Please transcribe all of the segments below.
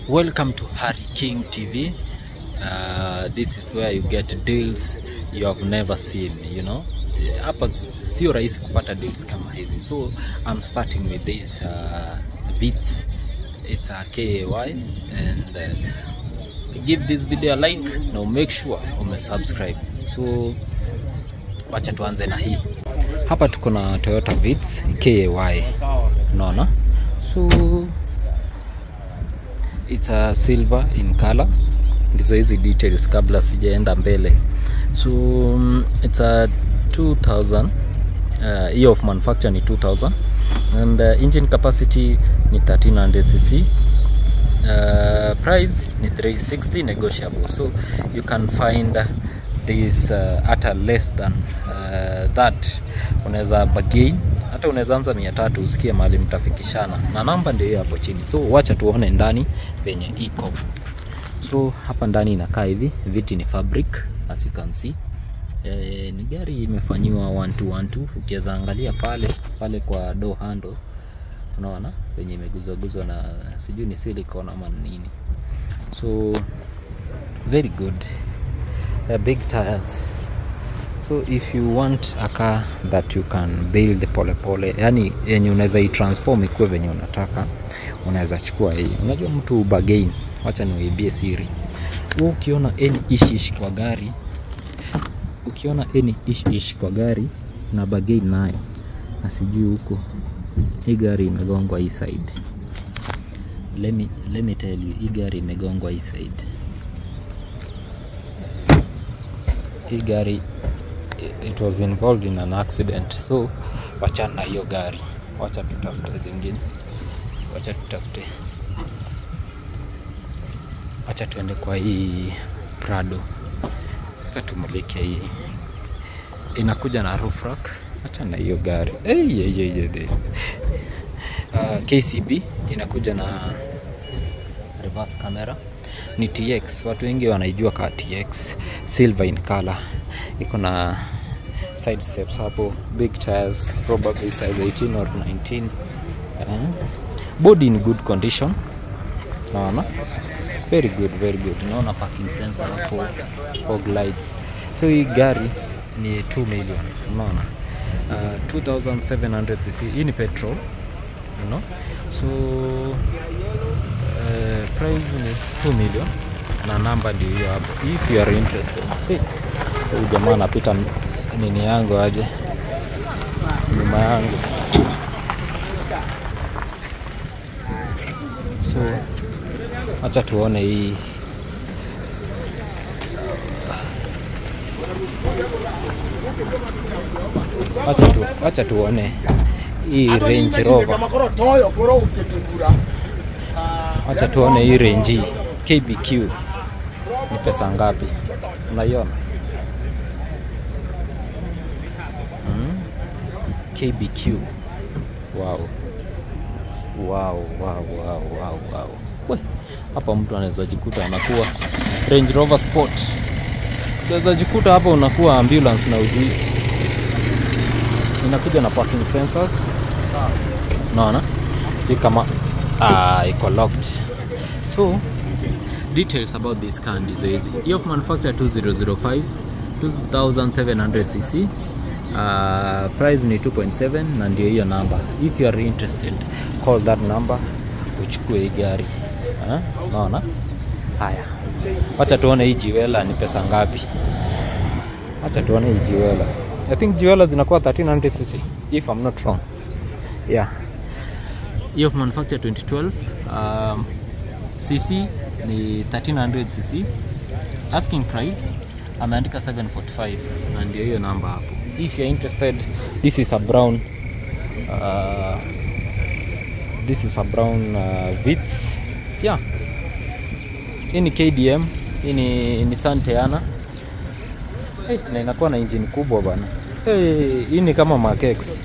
Welcome to Harry King TV. This is where you get deals you have never seen, you know. Hapa sio rahisi kupata deals kama hizi. So I'm starting with this Vitz. It's a KAY and give this video a like. Now make sure umesubscribe. So wacha tuanze na hii. Hapa tuko na Toyota Vitz KAY. Unaona? So it's a silver in color. Ndizo hizi details kabla sijaenda mbele. So it's a 2000, year of manufacture ni 2000 and engine capacity ni 1300cc. Price ni 360 negotiable. So you can find this at a less than that. Unaweza bargain, hata unaweza anza 300 usikie mahali mtafikishana, na namba ndio hiyo hapo chini. So wacha tuone ndani venye iko. So hapa ndani inakaa hivi, viti ni fabric as you can see. Ni gari imefanyiwa 1212. Ukiweza angalia pale pale kwa door handle, unaona venye imeguzwa guzwa na sijui ni silicone ama nini. So very good, big tires. So if you want a car that you can build pole pole, yani yenye unaweza i-transform ikuwe venye unataka, unaweza chukua hii. Unajua mtu bargain, wacha niwaibie siri. Wewe ukiona any ish kwa gari, ukiona any ish kwa gari na bargain nayo, na sijui huko hii gari imegongwa hii side. Let me tell you, hii gari imegongwa hii side. Hii gari it was involved in an accident. So wachana na hiyo gari, wacha tutafute zingine, wacha tutafute, wacha tuende kwa hii Prado, wacha tumulike hii. Inakuja na roof rack. Wacha na hiyo gari. Hey, hey, hey, hey. KCB inakuja na reverse camera. Ni TX, watu wengi wanaijua kama TX, silver in color. Iko na side steps hapo, big tires, probably size 18 or 19. Body in good condition. Naona very good, very good. Naona parking sensor hapo, fog lights. So hii gari ni 2 million, unaona. 2700cc. Hii ni petrol, you know. So price ni 2 million na namba ndio hiyo hapo if you are interested. Hey, huyu jamaa anapita nini yangu aje nyuma yangu. So acha tuone hii. Acha tuone hii Range Rover. Acha tuone hii Range KBQ ni pesa ngapi? Unaiona? KBQ. Wow. Wow, wow, wow, wow, wow. We, hapa mtu anaweza jikuta anakuwa Range Rover Sport. Unaweza jikuta hapa unakuwa ambulance na ujui. Inakuja na parking sensors. Unaona? Hii kama iko locked. So details about this car ndizo hizi. Year of manufacture 2005, 2700cc. Price ni 2.7 na ndio hiyo namba. If you are interested, call that number uchukue hii gari. Unaona? Haya. Wacha tuone hii Jiwela ni pesa ngapi. Wacha tuone hii Jiwela. I think Jiwela zinakuwa 1300cc if I'm not wrong. Yeah. Year of manufacture 2012, cc ni 1300cc. Asking price ameandika 745 na ndio hiyo namba hapo. If you're interested, this is a brown Vitz. Yeah. Hii ni KDM, hii ni Nissan Teana. Hey, na inakuwa na engine kubwa bana. Hey, hii ni kama Mark X.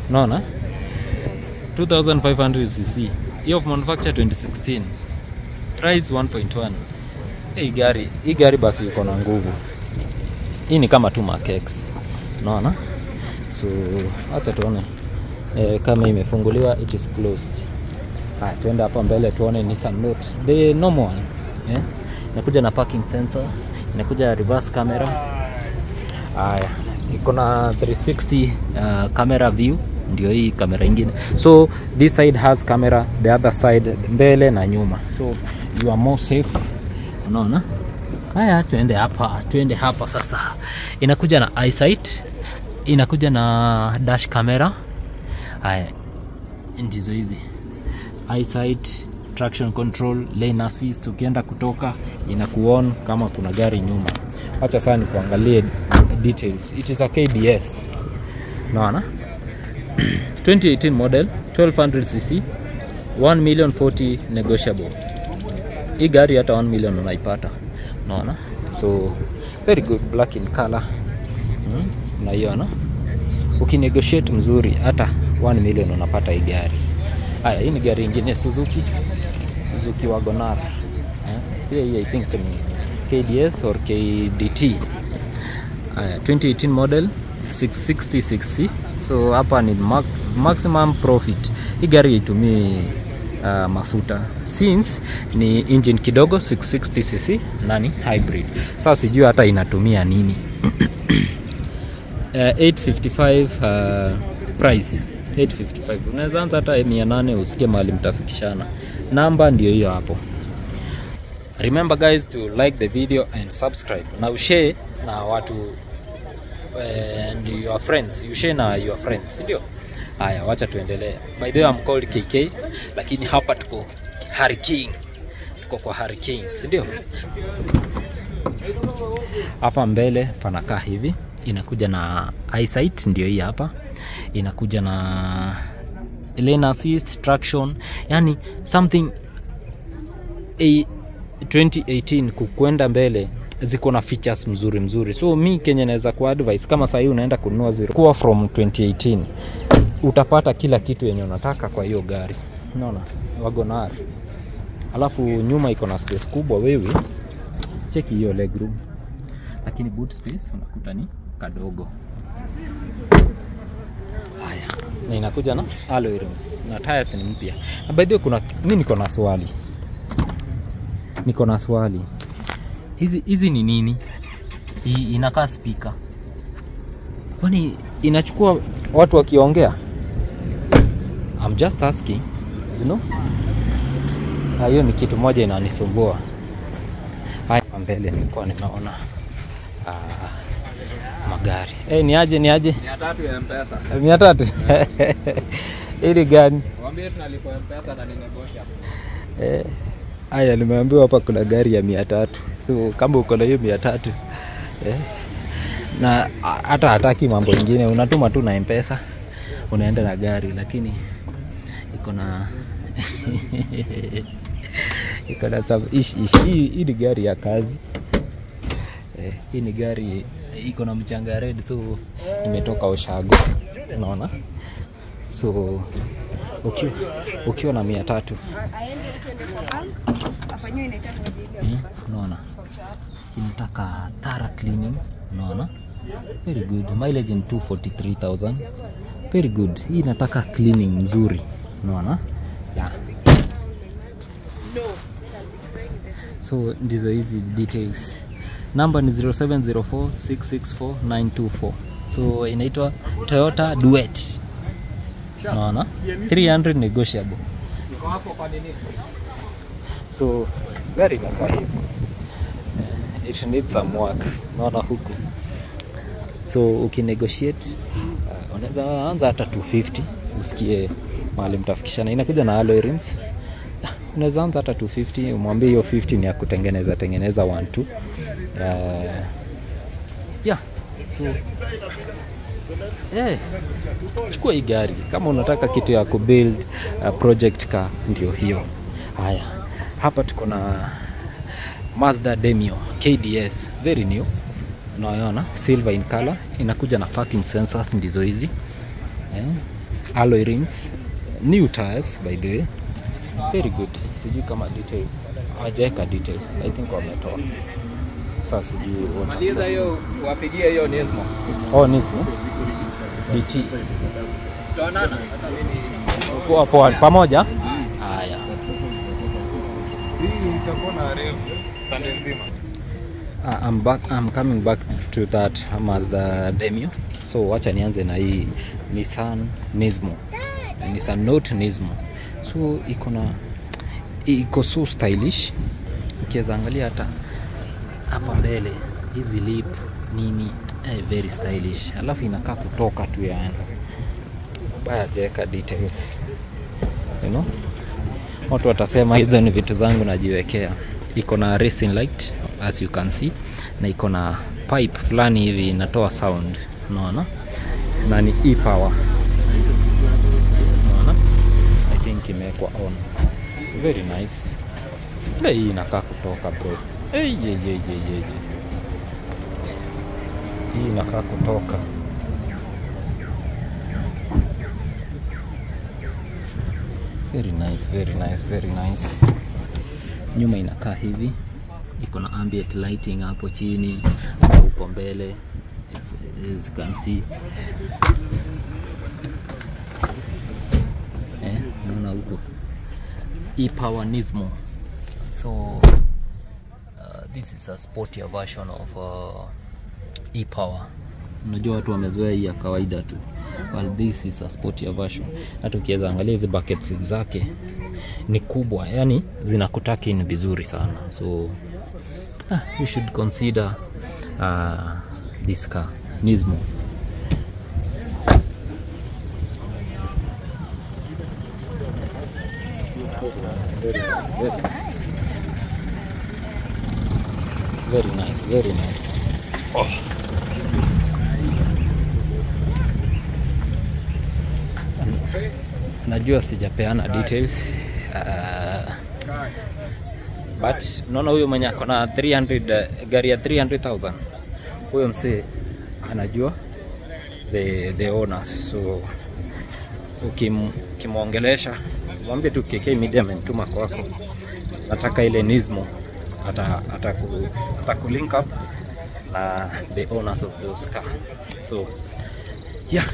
Unaona? 2500cc. Year of manufacture 2016. Price 1.1. Hey, hii gari basi iko na nguvu. Hii ni kama tu Mark X. Unaona? So acha tuone kama imefunguliwa, it is closed. Haya, tuende hapa mbele tuone Nissan Note, the normal one. Inakuja na parking sensor, inakuja reverse camera. Haya, iko na 360 camera view, ndio hii kamera ingine. So this side has camera, the other side mbele na nyuma, so you are more safe, unaona. Haya, tuende hapa sasa. Inakuja na eyesight, inakuja na dash camera. Haya, ndizo hizi eyesight, traction control, lane assist. Ukienda kutoka inakuon kama kuna gari nyuma. Acha sasa nikuangalie details. It is a KDS, unaona, 2018 model, 1200cc, 1 million 40 negotiable. Hii gari hata 1 million unaipata, unaona. So very good, black in color. Unaiona, ukinegotiate mzuri hata 1 million unapata hii gari. Haya, hii ni gari ingine, Suzuki Wagonar. Pia hii I think ni KDS or KDT. Haya, 2018 model, 666cc. So hapa ni maximum profit. Hii gari haitumii mafuta since ni engine kidogo, 660cc na ni hybrid. Sasa sijui hata inatumia nini. 855 price, 855. Unaweza anza hata 800 usikie mahali mtafikishana. Namba ndio hiyo hapo. Remember guys to like the video and subscribe. Na ushare na watu and your friends. You share na your friends, ndio? Haya, wacha tuendelee. By the way, I'm called KK, lakini hapa tuko Harry King. Tuko kwa Harry King, si ndio? Hapa mbele panakaa hivi. Inakuja na eyesight, ndio hii hapa. Inakuja na lane assist, traction, yani something a 2018 kukwenda mbele ziko na features mzuri mzuri. So mi kenye naweza ku advise, kama sasa hii unaenda kununua zero kuwa from 2018, utapata kila kitu yenye unataka kwa hiyo gari. Unaona, Wagonar. Alafu nyuma iko na space kubwa wewe. Cheki hiyo leg room. Lakini boot space unakuta ni kadogo. Haya, na inakuja na alloy rims na tires ni mpya. Na by the way, kuna mimi niko na swali. Niko na swali. Hizi ni nini? Hii inakaa speaker. Kwani inachukua watu wakiongea? I'm just asking, you know? Hiyo ni kitu moja inanisumbua. Haya, mbele nilikuwa nimeona magari. Ni aje? 300 ya M-Pesa. 300? Ili gani? Waambie tunalipa M-Pesa na ni negotiable. Haya, nimeambiwa hapa kuna gari ya 300. So kama uko na hiyo 300, na hata hataki mambo mengine, unatuma tu na M-Pesa, unaenda na gari, lakini iko na iko na ish. Hii ni gari ya kazi. Hii ni gari iko na mchanga red, so imetoka Oshago, unaona. So ukiwa na 300, unaona, inataka thorough cleaning, unaona, very good. Mileage in 243,000, very good. Hii inataka cleaning mzuri, unaona, yeah. So ndizo hizi details. Number ni 0704 664 924. So inaitwa Toyota Duet. Unaona? 300 negotiable. So gari inakaa hivi. It needs some work. Unaona huku. So ukinegotiate unaweza anza hata 250 usikie mahali mtafikishana. Inakuja na alloy rims. Unaweza anza hata 250, umwambie hiyo 50 ni ya kutengeneza 1 2. Yeah. So chukua hii gari kama unataka kitu ya kubuild project car, ndio hiyo. Haya, hapa tuko na Mazda Demio KDS, very new. Unaona, silver in color, inakuja na parking sensors ndizo hizi. Alloy rims, new tires by the way. Very good. Sijui kama details, hawajaweka details. I think wametoa. Sasa sijui maliza hiyo, wapigie hiyo Nismo. Oh, Nismo DT. Tuonana hata mimi. Poa poa pamoja. Haya. Hii itakuwa na rev Sunday nzima. I'm back, I'm coming back to that Mazda Demio. So wacha nianze na hii Nissan Nismo. Nissan Note Nismo. So iko so stylish. Ukiweza angalia hata hapa mbele hizi lip nini, very stylish. Alafu inakaa kutoka tu yani. Baya hajaweka details. You know? Watu watasema hizo ni vitu zangu najiwekea. Iko na racing light as you can see, na iko na pipe fulani hivi inatoa sound, unaona, na ni e-power, unaona. I think imewekwa on. Very nice. Hii inakaa kutoka bro. Hey, hey, hey, hey, hey. Hii inakaa kutoka. Very nice, very nice, very nice. Nyuma inakaa hivi, iko na ambient lighting hapo chini, hata huko mbele as you can see. Unaona huko e-power Nismo. So this is a sportier version of e-power. Unajua watu wamezoea hii ya kawaida tu, but this is a sportier version. Hata ukiweza angalia hizi buckets zake ni kubwa, yani zinakutaki ni vizuri sana. So you should consider this car Nismo. Very nice, very nice. Very nice, very nice. Oh. Najua sijapeana details, but unaona huyo mwenye ako na 300 gari ya 300,000, huyo msee anajua the owners. So ukimwongelesha mwambie tu KK Media amenituma kwako, nataka ile Nismo, ataku link up na the owners of those car. So yeah.